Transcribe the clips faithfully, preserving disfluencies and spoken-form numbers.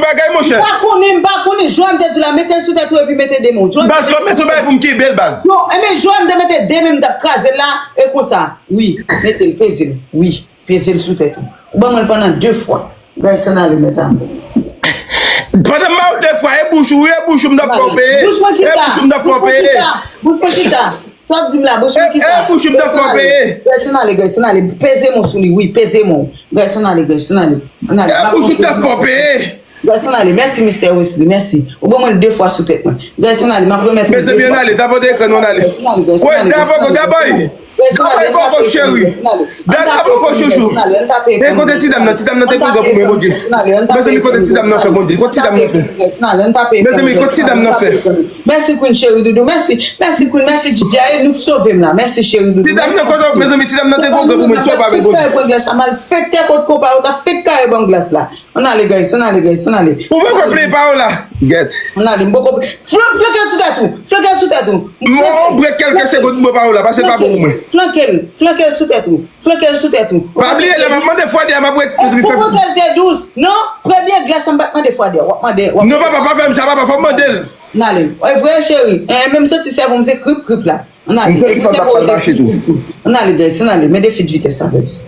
bagay, monchè. M pa konnen, m pa konnen. Jwè m te di la, mete l sou tèt ou epi mete de men w. Jwè m te Baz, fò mete yon bagay pou m kenbe l, baz. Non, enben, jwè m te mete de men m, m t ap kraze l la, e konsa. Wi, mete l, peze l. Wi, peze l sou tèt ou. Ou ban mwen l pandan de fwa. Guys, ann ale, mezanmi. Pandan m ba w de fwa, e bouch ou, e bouch ou m t ap fè w peye. Bouch mwen ki sa? E bouch ou m t ap fè w peye. Bouch mwen ki sa? Bouch mwen ki sa? Sa w ap di m la, bouch mwen ki sa? E bouch ou m t ap fè w peye. Guys, ann ale, guys, ann ale. Peze men w sou li, wi, peze men w. Guys, ann ale, guys, ann ale. Ann ale. E bouch ou m t ap fè w peye. Guys, ann ale. Mèsi, Mistè Wesley. Mèsi. Ou ban mwen l de fwa sou tèt mwen. Guys, ann ale. M ap remèt ou de fwa. Mezanmi, ann ale. Dabò te ekran nou, ann ale. Guys, ann ale, guys, ann ale. Dabò, dabò, dabò. Dabò, dabò, cheri. Dabò, dabò, chouchou. E kote ti dam nan? Ti dam nan te gon gran pou mwen, Bondye. Mezanmi, kote ti dam nan fè, Bondye? Kote ti dam nan fè? Mezanmi, kote ti dam nan fè? Mèsi, Queen, cheri, doudou. Mèsi. Mèsi, Queen. Mèsi, D J. E nou k sove m la. Mèsi, cheri, doudou. Ti dam nan kote, mezanmi, ti dam nan te gon gran pou mwen. Ti pa vle, Bondye. Malfektè pran glas la. Malfektè kot kopa yo t ap fè kare ban m glas la. Ann ale, guys, ann ale, guys, ann ale. Ou poko play Paola? Gèt. Ann ale, m poko play. Flan-, flanke l sou tèt ou. Flanke l sou tèt ou. M pran yon brek kèlke segonn pou Paola, paske l pa bon pou mwen. Flanke l, flanke l sou tèt ou. Flanke l sou tèt ou. Pa bliye, lè m ap mande fwade a, m ap ret. Pou poze l te dous. Non, premye glas la, m pa t mande fwade a. W ap mande, w ap... Non, papa, pa fè m sa, papa, fò m mande l. Ann ale. E vre, cheri. E, menm santi sèvo m se krip, krip la. Ann ale. M santi kòm sa pral mache tou. Ann ale, guys, ann ale. Men defi vitès la, guys.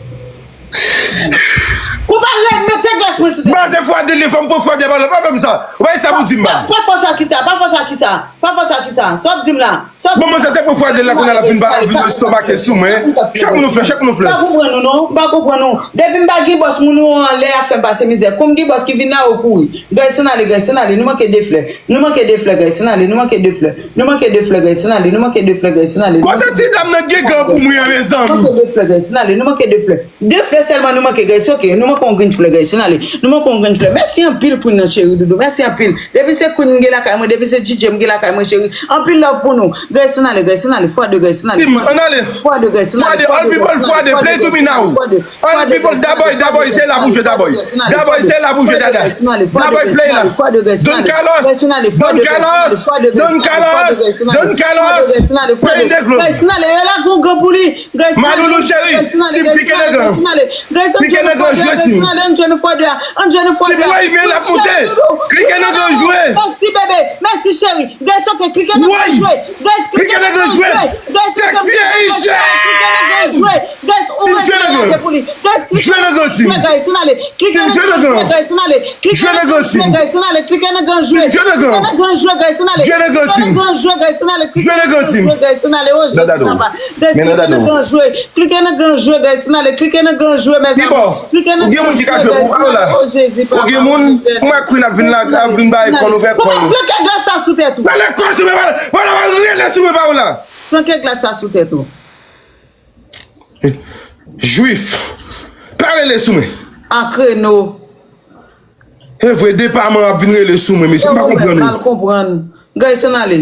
Ou pa ret, mete glas mwen sou tèt. Baz, e fwade li, fò m pran fwade a, pa fè m sa. Ou pa sa pou di m, baz. Pa fè sa ki sa, pa fè sa ki sa. Pa fè sa ki sa. Sa w ap di m la? Sa w ap di m la? Bon, mwen se te pran fwade la, kounye a l ap vin ba, vin estomake sou mwen. Chak moun yon flè, chak moun yon flè. M pa konprann ou non, m pa konprann ou. Depi m pa gen bòs, moun ou anlè ap fè m pase mizè. Kòm gen bòs ki vin la, ou kouri. Guys, ann ale, guys, ann ale. Nou manke de flè. Nou manke de flè, guys, ann ale. Nou manke de flè. Nou manke de flè, guys, ann ale. Nou manke de flè, guys, ann ale. Kote ti dam nan gen gran pou mwen an, mezanmi? Nou manke de flè, guys, ann ale. Nou manke de flè. De flè sèlman nou manke, guys, ok. Nou manke yon grenn flè, guys, ann ale. Nou manke yon grenn flè. Mèsi anpil, Queen nan, cheri doudou. Mèsi anpil. Depi se Queen m gen lakay mwen, depi se D J m gen lakay mwen, cheri. Anpil love pou nou. Guys, ann ale, guys, ann ale. Fwade, guys, ann ale. Team, ann ale. Fwade, guys, ann ale. Fwade, all people, fwade. Play to me now. All people, Daboy, Daboy, se la pou jwe, Daboy. Daboy, se la pou jwe, dada. Daboy, play la. Don Carlos, Don Carlos, Don Carlos, Don Carlos. Play negro. Guys, ann ale, yo la gon gran pou li. Maloulou cheri, si klike nan gran. Klike nan gran, jwe, team. Ann jwe nou fwade a. Ann jwe nou fwade a. Team, woy, men l ap monte. Klike nan gran, jwe. Mèsi, bebe. Mèsi, cheri. Guys, ok, klike nan gran, jwe. Guys, klike nan gran, jwe. Guys, klike nan gran, jwe. Klike nan gran, jwe. Guys, ou rete la pou li. Guys, klike nan gran, jwe, guys, ann ale. Klike nan gran, jwe, guys, ann ale. Klike nan gran, jwe, guys, ann ale. Klike nan gran, jwe, guys, ann ale. Klike nan gran, jwe, guys, ann ale. Klike nan gran, jwe, guys, ann ale. Oh, Jezi, papa. Guys, klike nan gran jwe. Klike nan gran jwe, guys, ann ale. Klike nan gran jwe, mezanmi. Klike nan gran jwe, guys, ann ale. Oh, Jezi, papa. Ou gen moun, m wè Queen ap vin la, ap vin bay kòl ouvè kòl. Flanke glas sa sou tèt ou. Pale kòl sou mwen, pale, pale, pale, rele sou mwen, pa ou la. Flanke glas sa sou tèt ou. Jwif. Pa rele sou mwen. Akreno. E vre, depaman ap vin rele sou mwen, mesye, m pa konprann ou. Mal konprann. Guys, ann ale.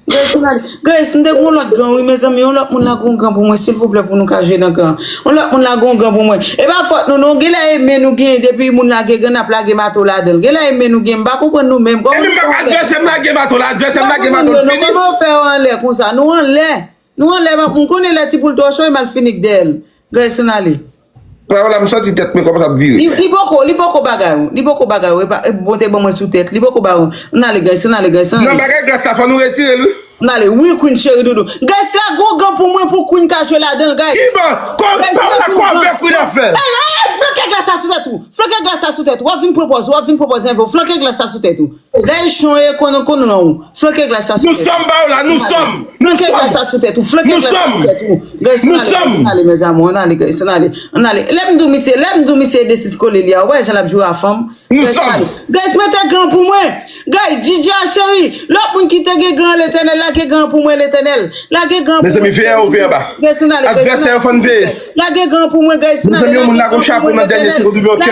Guys, ann ale. Guys, m te gon lòt gran, wi, mezanmi. Yon lòt moun lage yon gran pou mwen, silvouplè, pou nou ka jwe nan gran. Yon lòt moun lage yon gran pou mwen. E pa fòt nou, non. Genlè e men nou genyen, depi moun lage gran, n ap lage mato ladan l. Genlè e men nou genyen, m pa konprann nou menm. Kòman nou fè anlè? Advèsè m lage mato la, advèsè m lage mato l, fini. Kòman w fè anlè konsa? Nou anlè. Nou anlè, m ap, m konnen lè ti poul twò cho, e m al fini k dèyè l. Guys, ann ale. Paola, m santi tèt mwen kòmanse ap vire. Li, li poko, li poko bagay ou. Li poko bagay ou. E pa, e bon te ban mwen sou tèt. Li poko ba ou. Ann ale, guys, ann ale, guys, ann ale. Nan bagay glas la, fò nou retire l, wi. Ann ale, wi, Queen cheri doudou. Guys, lage yon gran pou mwen pou Queen ka jwe ladan l, guys. Kiban? Kò, Paola, kò avèk Queen ap fè. Ey, ey, flanke glas la sou tèt ou. Flanke glas la sou tèt ou. W ap vin pran pòz, w ap vin pran pòz nève w. Flanke glas la sou tèt ou. Lè echon e konn, konn ran ou. Flanke glas sa sou tèt ou. Nous sommes, Paola, nous sommes. Nous sommes. Flanke glas sa sou tèt ou. Flanke glas sa sou tèt ou. Guys, ann ale, ann ale, mes amours, ann ale, guys, ann ale, ann ale. Lè m di w misye, lè m di w misye de sis kole li a, ou wè jan l ap joure a fanm. Nous sommes. Guys, mete gran pou mwen. Guys, D J a cheri, lòt moun ki te gen gran, Letènèl, lage gran pou mwen, Letènèl. Lage gran pou mwen. Mezanmi, veye anwo, veye anba. Guys, ann ale, guys, ann ale. Advèsè yo fann veye. Lage gran pou mwen, guys, ann ale. Mezanmi, yon moun lage yon chapo nan dènye segonn, oubyen yon kè.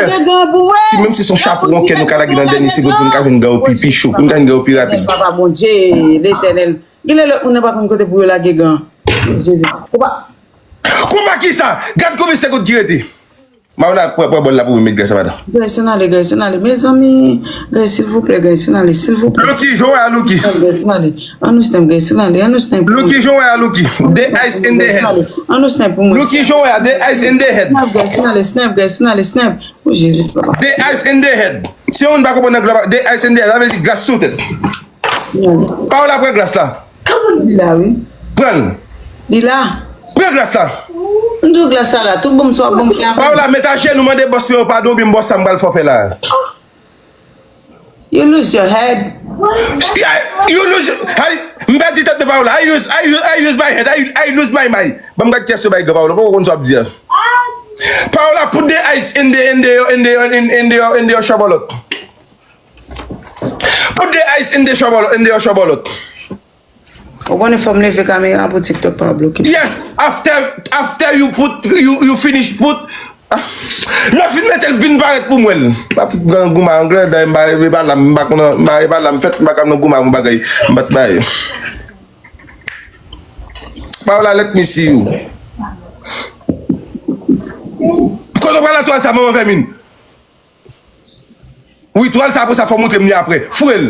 Ti menm si se yon chapo, yon kè nou ka lage nan dènye segonn pou n ka jwenn gan yo pi, pi cho, pou n ka jwenn gan yo pi rapid. Papa Bondye, Letènèl. Genlè lòt moun nan pa konn kote pou yo lage gan. Jezi. Konpa. Konpa kisa? Gad konbyen segonn ki rete. Mauna, pran, pran bòl la pou mwen, met glas sa madan. Guys, ann ale, guys, ann ale. Mezanmi, guys, silvouplè, guys, ann ale, silvouplè. Lucky, jwe a Lucky. Guys, ann ale. Ann nou snap, guys, ann ale, ann nou snap. Lucky, jwe a Lucky. The ice in the head. Ann nou snap pou mwen. Lucky, jwe a the ice in the head. Snap, guys, ann ale, snap, guys, ann ale, snap. Oh, Jezi, papa. The ice in the head. Si yon moun pa konprann anglè, the ice in the, sa vle di glas sou tèt. Paola, pran glas la. Li la, wi. Pran l. Li la. Pran glas la. M di w glas la la. Tout bon, m swa bon, m fè afè. Paola, met ajenou, mande bòs mwen yon padon, oubyen bòs sa m pral fè w fè la. You lose your head. Yeah, you lose, ay, m pèdi tèt mwen, Paola. I use, I use, I use my head. I, I lose my mind. Ban m gad kiyès yo bay gran Paola. Poko konn sa w ap di a. Paola, put the ice in the, in the, in the, in, in the, in the shovel. Put the ice in the shovel, in the shovel. Ou konnen fò m leve kamera pou TikTok pa bloke. Yes, after, after you put, you, you finish put, ah, lè w fin mete l, vin parèt pou m wè l. M ap grangouman anglè, dayè m pa, e pa la m pa konn, m pa, e pa la m fèt, m pa ka nan gouman yon bagay. M pa t bay. Paola, let me see you. Kote w pral la twal sa, manman vèmin? Wi, twal sa, apre sa, fò w montre m li apre. Foure l.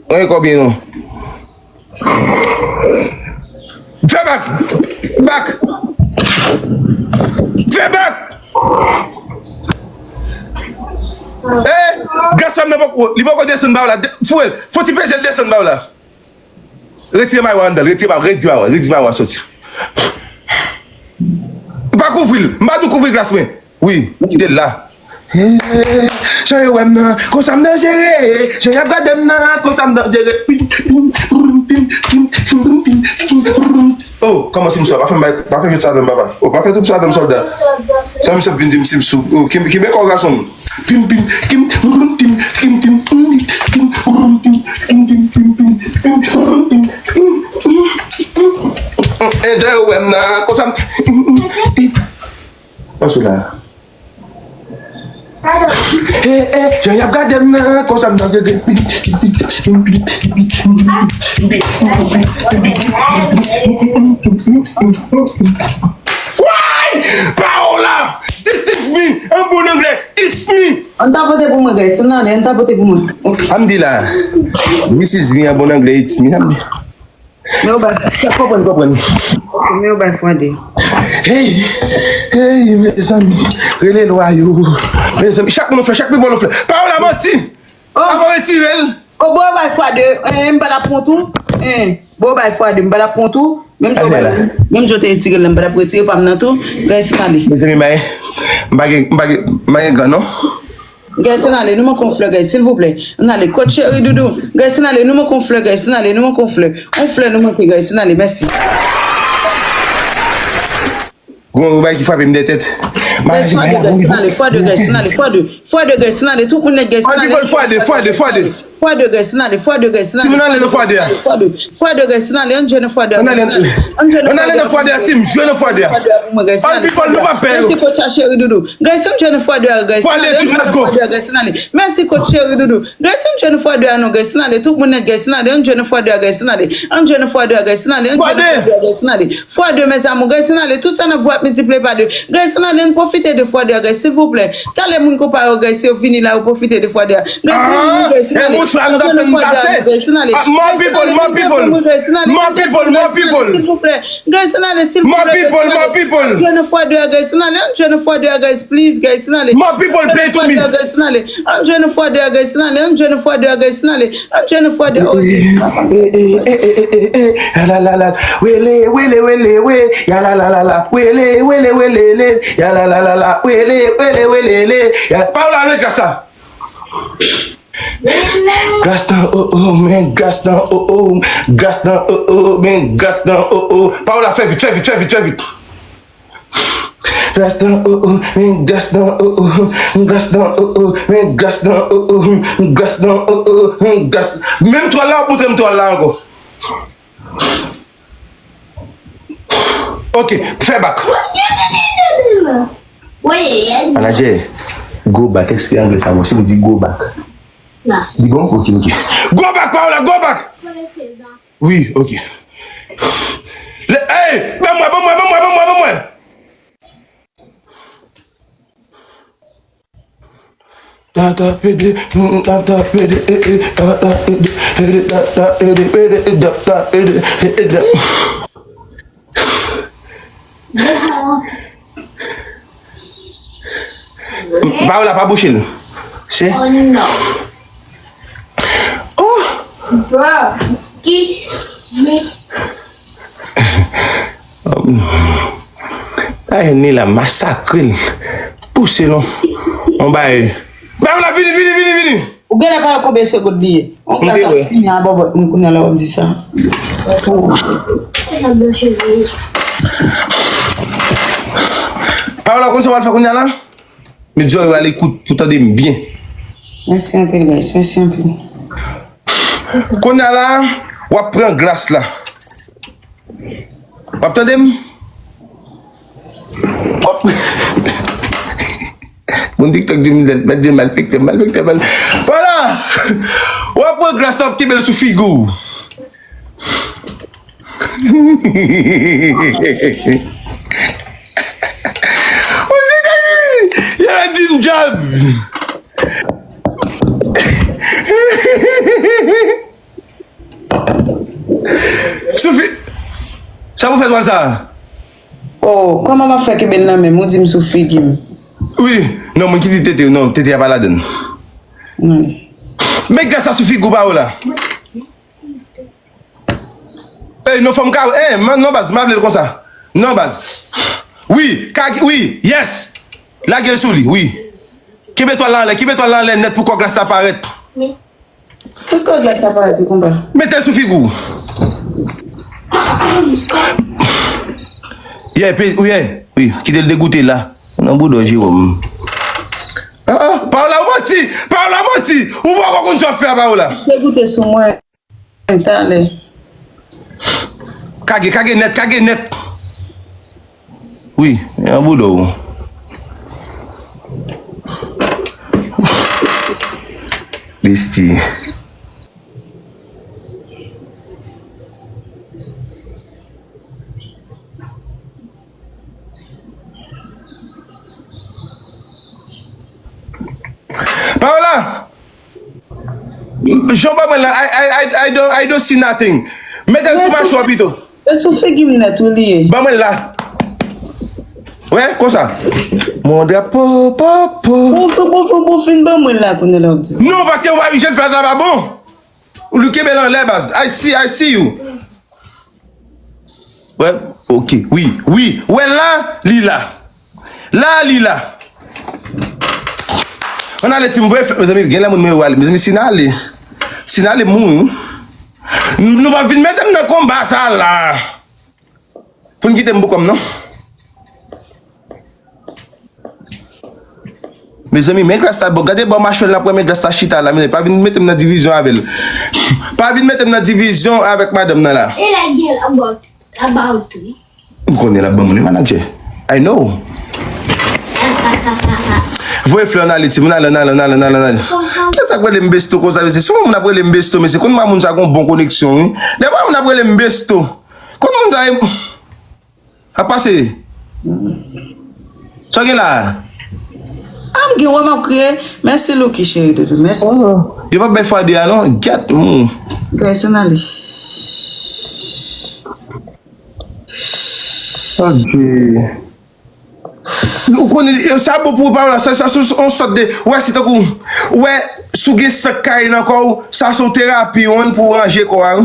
Anyen kò byen non. Fè bak! Bak! Fè bak! Eh! Glas pa m nan poko, li poko desann ba w la. De-, foure l. Fò ti peze l desann ba w la. Retire mayo a anndan l, retire mayo, redi mayo a, redi mayo a soti. M pa kouvri l, m pa di w kouvri glas mwen. Wi, kite l la. Hey, jan yo wè m nan, konsa m danjere. Jan y ap gade m nan, konsa m danjere. Oh, kòman si m sou a? Pa fè m bay, pa fè jwèt sa avè m, papa. Oh, pa fè tout sa avè m, sòlda. Sa m sot vin di m si m sou. Oh, kenbe, kenbe kò w, gason m. Pim, pim, kim, rum, pim, kim, pim, mm, kim, rum, pim, kim, pim, pim, pim, pim, rum, pim, mm, mm, mm. Enjè yo wè m nan, konsa m, mm, mm, mm. Pase la. Eh, eh, jan y ap gade m nan, konsa m nan, gade. Why? Paola! This is me! An bon anglè, it's me! Ann tapote pou mwen, guys. Ann ale, ann tapote pou mwen. Ok. Ann di la. This is me, an bon anglè, it's me. Ann di. Men yo bay. Konprann, konprann. Ok, men yo bay fwade. Hey! Hey, mezanmi. Rele lwa yo. Mezanmi, chak moun yon flè, chak pipòl yon flè. Paola manti! Oh. Avan retire l. Oh, bon, bay fwa de. Eh, m pa t ap pran tou. Eh, bon, bay fwa de. M pa t ap pran tou. Menm jan w bay, menm jan w te retire l la, m pa t ap retire pa m nan tou. Guys, ann ale. Mezanmi, m pa gen, m pa gen, m pa gen gan, non. Guys, ann ale. Nou manke yon flè, guys, silvouplè. Ann ale. Kot cheri doudou. Guys, ann ale. Nou manke yon flè, guys, ann ale. Nou manke yon flè. Yon flè nou manke, guys, ann ale. Mèsi. Gon yon bagay ki frape m dèyè tèt. Guys, fwa de, guys, ann ale, fwa de, guys, ann ale, fwa de, fwa de, guys, ann ale, tout moun nèt, guys, ann ale. Fwa de, fwa de, fwa de. Fwa de, guys, ann ale, fwa de, guys, ann ale. Timoun, ann ale nan fwa de a. Fwa de, fwa de, guys, ann ale, ann jwe nan fwa de a, guys, ann ale. Ann ale nan fwa de a, team, jwe nan fwa de a. Fwa de a pou mwen, guys, ann ale. All people, nou pa pè yo. Mèsi, coach a cheri doudou. Guys, ann jwe nan fwa de a, guys, ann ale, ann jwe nan fwa de a, guys, ann ale. Mèsi, coach cheri doudou. Guys, ann jwe nan fwa de a non, guys, ann ale, tout moun nèt, guys, ann ale, ann jwe nan fwa de a, guys, ann ale. Ann jwe nan fwa de a, guys, ann ale, ann jwe nan fwa de a, guys, ann ale. Fwa de, mes amours, guys, ann ale, tout sa nan vwa ap miltipliye pa de. Guys, ann ale, ann pwofite de fwa de a, guys, silvouplè. Talè moun konpa yo, guys, yo vini la, yo pwofite de fwa de a. Guys, ann ale, guys, ann ale. Ann jwe nan fwa de a non, guys, ann ale. Guys, ann ale, vin dèyè mwen, guys, ann ale, vin dèyè mwen, guys, ann ale, silvouplè. Guys, ann ale, silvouplè, guys, ann ale. Ann jwe nan fwa de a, guys, ann ale, ann jwe nan fwa de a, guys, please, guys, ann ale. Ann jwe nan fwa de a, guys, ann ale, ann jwe nan fwa de a, guys, ann ale, ann jwe nan fwa de a, guys, ann ale, ann jwe nan fwa de a, oh, Jezi, papa. Eh, eh, eh, eh, eh, eh, eh, eh, la, la, la, la. Wele, wele, wele, we, ya, la, la, la, la. Wele, wele, wele, le, ya, la, la, la, la. Wele, wele, wele, le, ya. Paola, ale gras la. Gras nan, oh, oh, men gras nan, oh, oh. Gras nan, oh, oh, men gras nan, oh, oh. Paola, fè vit, fè vit, fè vit, fè vit. Gras nan, oh, oh, men gras nan, oh, oh. Gras nan, oh, oh, men gras nan, oh, oh. Gras nan, oh, oh, men gras. Menm twal la, w ap montre m twal la ankò. Ok, fè bak. Manadjè, go back, èske anglè sa bon? Si m di go back. Li bon? Ok, ok. Go back, Paola, go back! Wi, ok. Le, hey, ban mwen, ban mwen, ban mwen, ban mwen, ban mwen! Tata pede, mm, tata pede, eh, eh, tata pede, pede, tata pede, pede, eh, tata pede, eh, eh, tata. Paola, pa bouche l. Se. Oh non. Oh. Bro, ki. Ay, Nila masakre l. Pouse l. On bay. Paola, vini, vini, vini, vini. Ou genlè pa wè konbyen segonn li ye. On glas ap fini a bòbòt mwen kounye a lè w ap di sa. Paola, konn sa w al fè kounye a la? Medya yo a lekout pou tande m byen. Mèsi anpil, guys. Mèsi anpil. Kounye a la, w ap pran glas la. W ap tande m? W ap... Moun TikTok di m lèt, mèt di malfektè, malfektè, mal... Vwala! W ap pran glas la, w ap kenbe l sou figi w. Moun TikTok di, yo di m djab. Soufi, sa pou fè twal sa? Oh, kòman m ap fè kenbe l nan men m? Ou di m sou figi m. Wi, non, moun ki di tete, non, tete a pa ladann. Wi. Met glas sa sou figi w, Paola. Ey, non, fò m ka, ey, man, non, baz, m pa vle l konsa. Non, baz. Wi, ka, wi, yes. Lage l sou li, wi. Kenbe twal la anlè, kenbe twal la anlè nèt pou kò glas la parèt. Tout kò glas la parèt wi konpa. Mete l sou figi w. Yeah, pe, yeah, wi, kite l degoute la. Nan bouda w, Jewòm. Ah, ah, Paola, ou manti! Paola, manti! Ou poko konn sa w ap fè a, Paola. Degoute sou mwen talè. Kage, kage nèt, kage nèt. Wi, e an bouda w. Besti. Paola! Jan w ba mwen la, I, I, I, I don't, I don't see nothing. Mete l sou machwa pito. E sou figi m nèt wi li ye. Ban mwen la. Wè, konsa. Mon drapeau, po, po. Bon, bon, bon, bon, bon, fin ban mwen la kounye a la w ap di sa. Non, paske w pa, jèn fè sa pa bon. Ou li kenbe l anlè, baz. I see, I see you. Wè, ok, wi, wi. Wè la, li la. La, li la. Ann ale, ti m voye flè, mezanmi, gen lè moun mwen yo ale. Mezanmi, si n ale, si n ale, m mouri. Nou pa vin mete m nan konba sa la. Pou n kite m pou kò m, non. Mezanmi, men glas la, bon, gade bò machwè l la, pran men glas la chita la, men pa vin mete m nan divizyon avè l. Pa vin mete m nan divizyon avèk madanm nan la. E la gen about, about wi. M konnen l ap ban moun wi, manadjè. I know. Voye flè, ann ale, timoun, ale, ann ale, ann ale, ann ale, ann ale. Kisa k rele m besto konsa, mesye? Si yon moun ap rele m besto, mesye, konn mwa moun sa gon bon koneksyon, wi. Dèfwa moun ap rele m besto. Konn moun sa, e, ap pase. Sa w gen la? A, m gen, wè m ap kriye. Mèsi, Lucky, cheri doudou. Mèsi. Yo p ap bay fwa de a, non? Gyèt, moun. Guys, ann ale. Adje. Ou konnen, e, sa bon pou ou, Paola, sa, sa, se yon sòt de, wè, se tankou, wè, si w gen san k kay nan kò w, sa se yon terapi, wi, pou w ranje kò a, wi.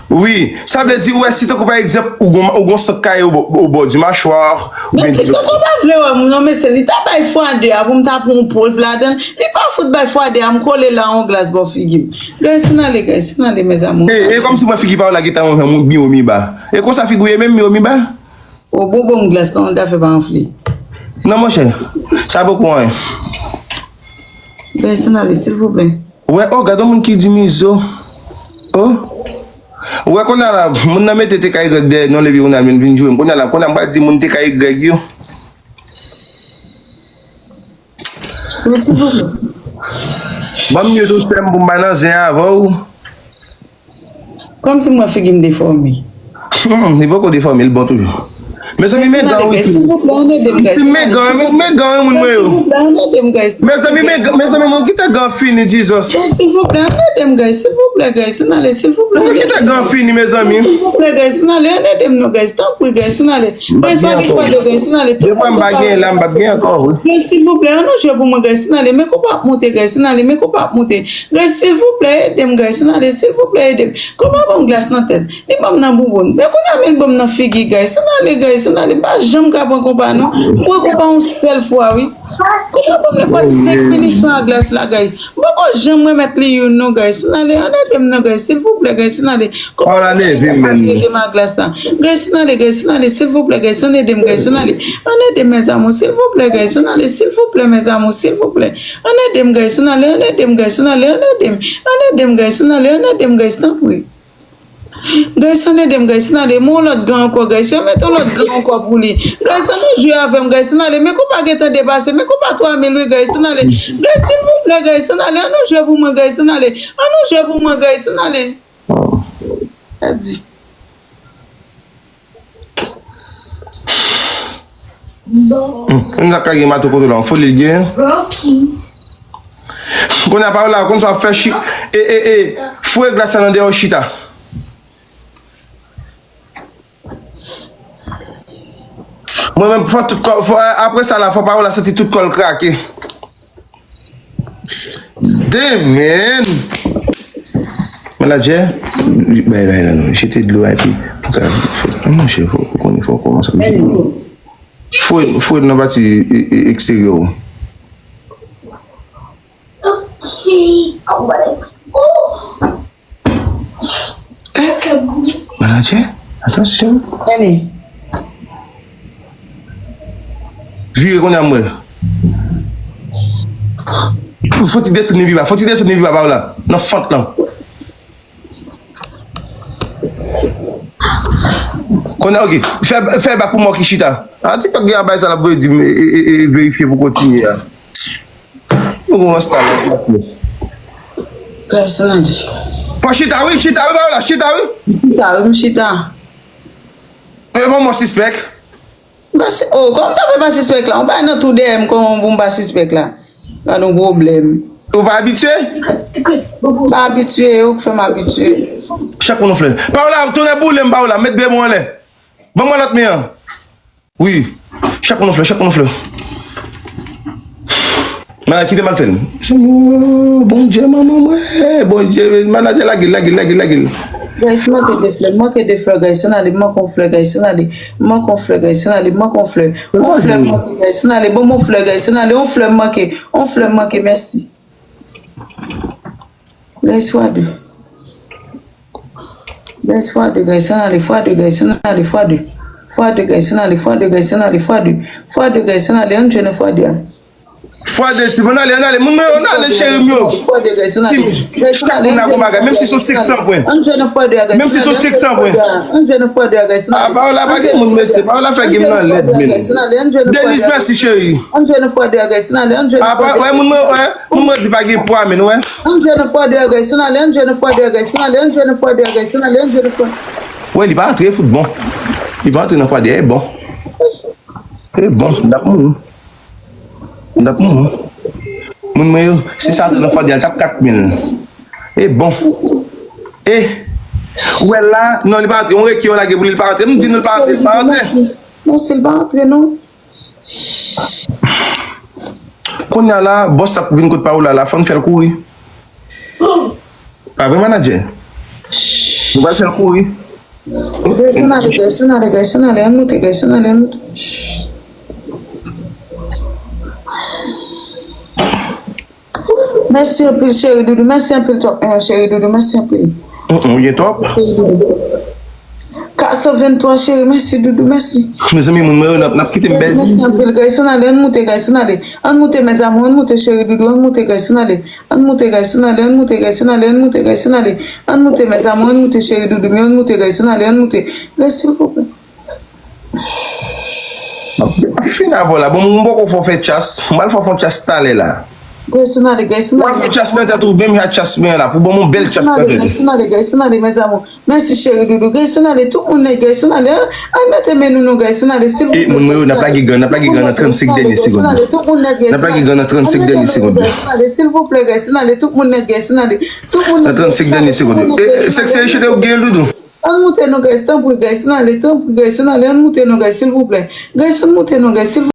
Wi, sa vle di, wè, si tankou, pa egzanp, ou gon, ou gon san k kay o bò, o bò di machwa, oubyen... Men TikTok ou pa vle wè moun, non, mesye, li ta bay fwa de a pou m ta pran yon poz ladan l. Li pa fout bay fwa de a, m kole la yon glas bò figi m. Guys, ann ale, guys, ann ale, mes amours. E, e kòmsi mwen figi pa w la gentan yon jan moun byen o mi ba. E konsa figi w ye menm, mi o mi ba? O bon, bon, glas, kòman l ta fè pa anfle? Non, monchè, sa poko anyen. Guys, ann ale, silvouplè. Wè, o, gade yon moun ki di mizo. O. Wè, kounye a la, moun nan mete T K Y dèyè non l epi kounye a l vin, vin joure m. Kounye a la, kounye a m pral di moun T K Y yo. Mèsi bokou. Ban m mute ou, sè m, pou m pa nan zen avè w. Kòmsi m wè figi m defòme. Hmm, li poko defòme, li bon toujou. Mezanmi, men gan wi fini. Ti men gan, men, men gan wi moun mwen yo. Mezanmi, men gan, mezanmi, moun kite gan fini, Jesus. Silvouplè, ann ede m, guys. Silvouplè, guys, ann ale, silvouplè. Moun kite gan fini, mezanmi. Silvouplè, guys, ann ale, ann ede m non, guys. Tanpri, guys, ann ale. Guys, pa gen fwa de, guys, ann ale. Tout moun pa gen la, m pa gen ankò, wi. Guys, silvouplè, ann nou jwe pou mwen, guys, ann ale. Men konpa ap monte, guys, ann ale. Men konpa ap monte. Guys, silvouplè, ede m, guys, ann ale. Silvouplè, ede m. Konpa ban m glas nan tèt. Li ban m nan bouboun. Men kounye a men l ban m nan figi, guys. Ann ale, guys. Ann ale. M pa janm ka pran konpa, non. M pran konpa yon sèl fwa, wi. Konpa ban m nenpòt senk pinisyon a glas la, guys. M poko janm remèt li youn, non, guys. Ann ale, ann ede m, non, guys. Silvouplè, guys. Ann ale. Konpa ban m nenpòt senk pinisyon a glas la. Guys, ann ale, guys. Ann ale, silvouplè, guys. Ann ede m, guys. Ann ale. Ann ede m, mes amours. Silvouplè, guys. Ann ale, silvouplè, mes amours. Silvouplè. Ann ede m, guys. Ann ale, ann ede m, guys. Ann ale, ann ede m. Ann ede m, guys. Ann ale, ann ede m, guys. Tanpri. Guys, ann ede m, guys, ann ale. Mwen yon lòt gan ankò, guys. Yo mete yon lòt gan ankò pou li. Guys, ann nou jwe avè m, guys, ann ale. Men konpa gentan depase. Men konpa twa mil, wi, guys, ann ale. Guys, silvouplè, guys, ann ale. Ann nou jwe pou mwen, guys, ann ale. Ann nou jwe pou mwen, guys, ann ale. Adi. Hmm, sa k ap gen mato kote la, yon foli l gen. Kounye a, Paola, konn sa w ap fè chi-, e, e, e, foure glas la nan dèyè w chita. Mwen menm, fò tout kò, fò, apre sa la, fò Paola santi tout kò l krake. Demen! Manadjè, bay, bay la non. Jete dlo a epi pou ka, fò, a monchè, fò, fò konnen, fò kòmanse ap jwe. Fò, fò nan pati, e, e, eksteryè w. Manadjè, atansyon. Annie. Vire kounye a m wè. Fò ti desann li pi ba, fò ti desann li pi ba, Paola. Nan fant lan. Kounye a, ok. Fè, fè bak pou mò ki chita. A, TikTok gen yon bagay sa l ap voye di m, e, e, e, e, verifye pou kontinye a. Nou gon rasta la. Guys, ann ale. Fò chita wi, chita wi, Paola, chita wi. M chita wi, m chita. E bon, mò sispèk. M pa si-, oh, kòman m ta fè pa sispèk la? Ou bay nan tou dèyè m, kòman pou m pa sispèk la? Gad yon pwoblèm. Ou pa abitye? M pa abitye, ou k fè m abitye. Chak moun yon flè. Paola, tounen boule m, Paola, met de men w anlè. Ban mwen lòt men an. Wi. Chak moun yon flè, chak moun yon flè. Manadjè, kite m al fè l. Senyè, Bondye, manman mwen, Bondye, manadjè, lage l, lage l, lage l, lage l. Guys, manke de flè, manke de flè, guys, ann ale, manke yon flè, guys, ann ale, manke yon flè, guys, ann ale, manke yon flè, yon flè manke, guys, ann ale, ban m yon flè, guys, ann ale, yon flè manke, yon flè manke, mèsi. Guys, fwa de. Guys, fwa de, guys, ann ale, fwa de, guys, ann ale, fwa de. Fwa de, guys, ann ale, fwa de, guys, ann ale, fwa de. Fwa de, guys, ann ale, ann jwenn fwa de a. Fwa de, ti, ann ale, ann ale, moun mwen yo, ann ale, cheri m yo. Fwa de, guys, ann ale. Guys, ann ale, ann jwenn fwa de a, guys, ann ale. Menm si se yon senk san pwen. Ann jwenn fwa de a, guys, ann ale. Menm si se yon senk san pwen. Ann jwenn fwa de a, guys, ann ale. A, Paola pa gen moun, mesye. Paola fè game nan lèd, men. Ann jwenn fwa de a, guys, ann ale, ann jwenn fwa de a. Denise, mèsi, cheri. Ann jwenn fwa de a, guys, ann ale, ann jwenn fwa de a. A, pa, wè, moun mwen, wè. Moun mwen di pa gen pwa, men, wè. Ann jwenn fwa de a, guys, ann ale, ann jwenn fwa de a, guys, ann ale, ann jwenn fwa de a, guys, ann ale, ann jwenn fwa. Wè, li pa antre fout bon. Li pa antre nan fwa de a, e bon. E bon, m t ap mouri. M t ap mouri. Moun mwen yo, si sa antre nan fwa de a, l t ap kat mil. E bon. E, ou wè l la, non, li pa antre. Yon reki yo lage pou li, li pa antre. M di nou, li pa antre, li pa antre. Mèsi, li pa antre, non. Kounye a la, bòs ap vin kot Paola la, fò n fè l kouri. Pa vre, manadjè? Nou pral fè l kouri. Guys, ann ale, guys, ann ale, guys, ann ale, ann moute, guys, ann ale, ann moute. Mèsi anpil, cheri doudou. Mèsi anpil twòp, eh, cheri doudou. Mèsi anpil. Mm, mm, ou gen twòp? Cheri doudou. Kat san venntwa, cheri. Mèsi, doudou. Mèsi. Mezanmi, moun mwen yo, n ap, n ap kite m bèl. Mèsi anpil, guys. Ann ale, ann moute, guys. Ann ale. Ann moute, mes amours. Ann moute, cheri doudou. Ann moute, guys. Ann ale. Ann moute, guys. Ann ale. Ann moute, guys. Ann ale. Ann moute, guys. Ann ale. Ann moute, mes amours. Ann moute, cheri doudou m yo. Ann moute, guys. Ann ale. Ann moute. Guys, silvouplè. M ap fin avè w la. Bon, m poko fè w fè chas. M pral fè w fè yon chas talè la. Guys, ann ale, guys, ann Wap ale. Met chas nan tèt ou, menm ak chas mwen la, pou ban m yon bèl chas nan tèt ou. Guys, ann ale, guys, ann ale, mes amours. Mèsi cheri doudou. Guys, ann ale, tout moun nèt, guys, ann ale. Ann, ann mete men nou, nou, guys, ann ale, silvouplè. E moun mwen yo, n ap lage gang, n ap lage gang nan trannsenk dènye segonn yo. Tout moun nèt, guys, N ap lage gang nan trannsenk dènye segonn yo. Ann mete men nou, guys, ann ale, silvouplè, guys, ann ale, tout moun nèt, guys, ann ale. Tout moun Nan trannsenk dènye segonn yo. E, e, Sexy, chante ou gen doudou. Ann moute nou, guys, tanpri, guys, ann ale, tanpri, guys, ann ale, ann moute nou, guys, silvouplè. Guys, ann moute nou, guys, silvouplè.